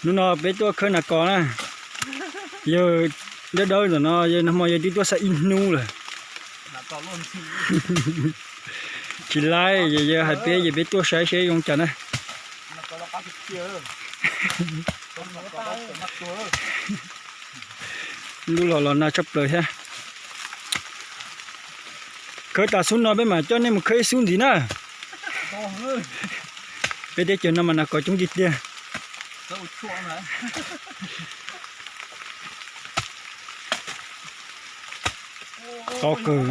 Hnub no peb tuaj khawb nas kos na. Yawg dawb dawb ntawm no, yawg nag hmo yawg twb tuaj xa ib hnub lawm. Tsis laib, yawg hais peb ces peb tuaj saib seb zoo cas na. Lub los los nag tshaj plaws thiab. Khawb tas xub no peb mam coj nej mus khawb ib xub ntxiv na. Peb teb chaws no mas nas kos coob tiag tiag. Tau kawg.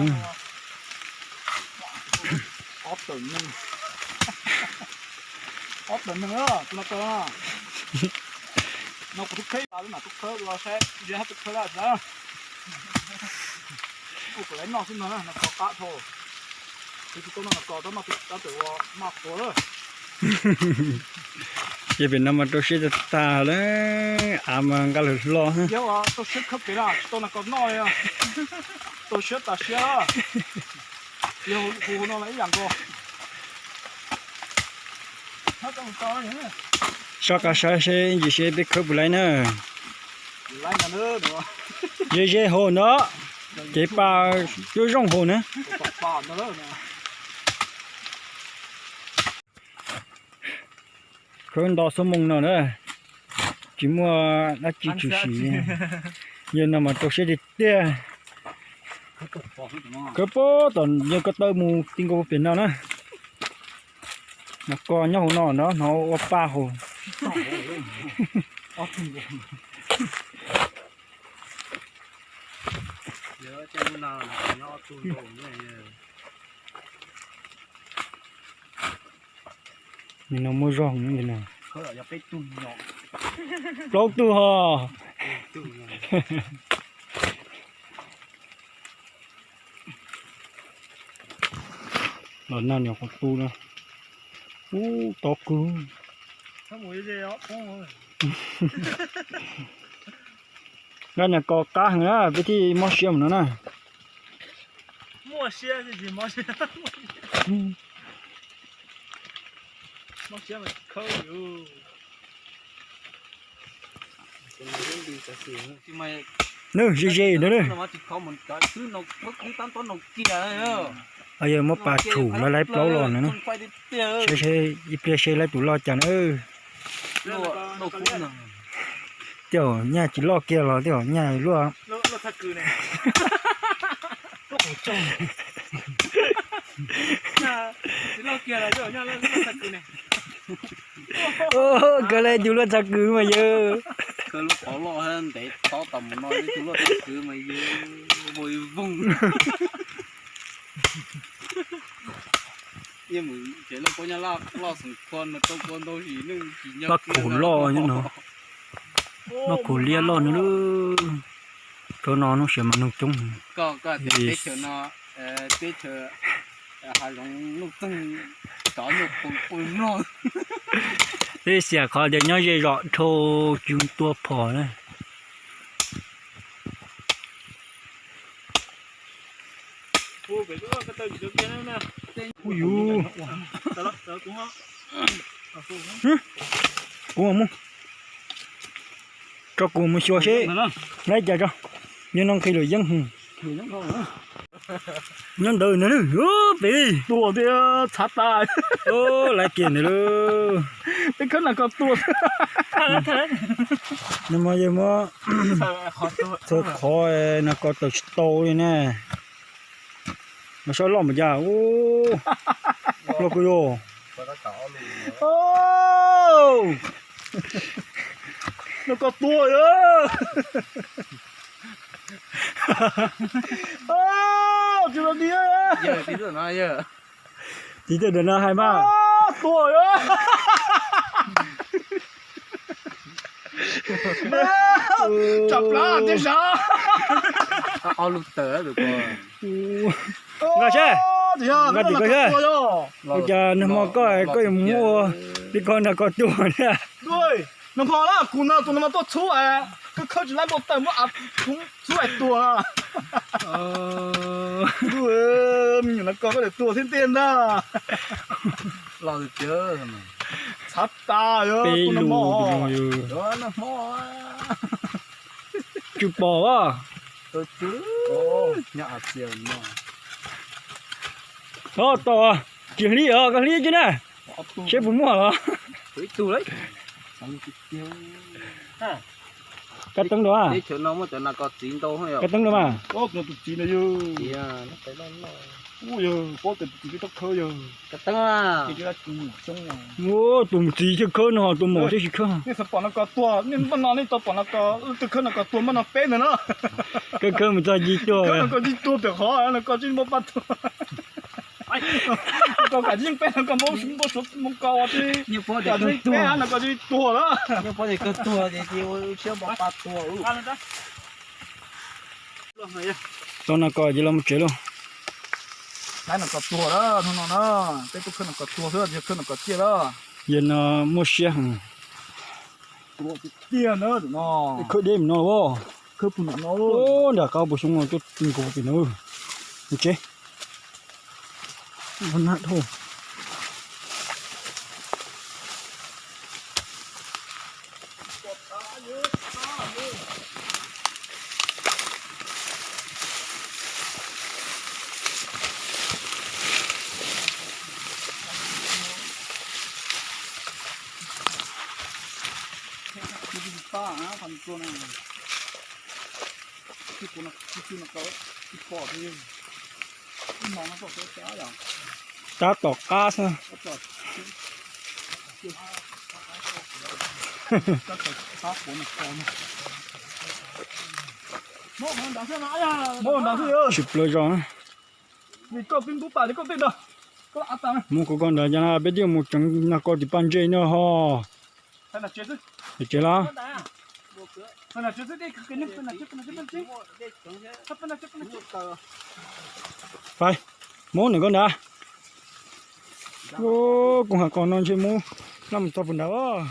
Ob tawm neeg, ob tawm neeg, no kuv tub khawb, tub khawb los saib, tub khawb lawm. Kuv lawv noj xwb no, nas kos qab dhau. Kuv tsis tau noj nas kos, tab sis ua maj quav lawm. Ces pem no mas rau siab tag tag lawm, av mas nqa lawm hlo. Yog rau siab khawb pem no tsis tau nas kos noj li, rau siab tas siab. Yog hu no ib yam nkaus. Soj qab saib seb ntsis seb peb khawb puas laib na. Ze ze hauv no, cev pas cuab zoo hauv na. Khawb nto xuab moos no na, tsis muaj dab tsi tshwm sim. Yawg no mas rau siab tiag tiag. Khawb puag tom yawg ko taw mus ti nkaus pem no na. Nas kos nyob hauv no na, hnov ua pa hauv. Nim no muaj zog li no. Plaub tug ho. Los nag nyuam qhuav tu no. Ub, tob kwv. Nqa nas kos qab heev na, peb thiaj mob siab mus no na. Nws ze ze no na. Yog muab pas tshum lawv laib plaub los no na. Saib seb ib pliag seb laib tus loj cas na. Tej zaum nyaj tsis loj kiag los tej zaum nyaj luaj. Kawg li cug luaj txhaj kwv mas yawg. Kawg lub qhov loj ntev tob tas mus no cug luaj txhaj kwv mas yawg, ua ib voog. Yeej mus tsev loj pob nyab laj loj xoom khua no rau kua ntau zis neej tsis nyob. Loj kuv loj no, loj kuv liab loj no. Rau no nuj siab mas noog coob. Koj, koj tias teb chaws no, teb chaws hav zoov nuj txeeg, cov nyuj qus quaj mlog. Tej xiam qhov tias nyob ze zos dhau cug tua phom na. Kuv mus, tso kuv mus xyuas seb laib cas tso. Nyob no nqhis lawm yeeb hwv. Nyob ntawd no pem. Tuag thiab txhav tas. Laib kiag ntawd lauj. Peb khawb nas kos tuag. Nag hmo yawg muab txhua qhov nas kos tawm tsis tau li na. Mas sab loj mas cas, loj kawg yog. Nas kos tuag. Tsis tau ntawm no hais mas. Tuag. Tsam plab tiag sav. Ob lub tawm. Nqa seb, nqa tim koj seb. Ua cas nag hmo koj, koj yuav muab peb khawb nas kos tuag thiab? Nag hmo na kuv no tus no mas tuaj txhub, koj khawb tsis laib npau taws muab av txhub es tuag. Ntuj, me nyuam nas kos koj tuag thiab tiag ntag. Los tiag. Peb lus no yog. Tsis pom as. Tau, tsis hlib os, koj hlib cia na. Seb puas muaj los. Kab teeb dua. Kab teeb dua mas. Tus txiv thiaj khawb no, tus maum thiaj tsis khawb. Kawg khawb mus txog ci tuag. Tau no koj cia los mus tsev lauj. Peb tuaj khawb no koj tuag xwb, yog khawb no koj ciaj lawm. Yog no muaj siab heev. Khawb deb mus no as. Nram qab puas xyoo no tuaj nkaus pem no. Mus tsev. Nag dhau. Tab tom qab xwb. Tsis plaws zog. Mus kuv koj ntawd, peb twb mus tseev nag ko tim paj ntsej no ho. Tsev los. Pais, mus ntawm koj ntawd. Kuv has qhov no ntshe mus, noj mus txog puag nrad os.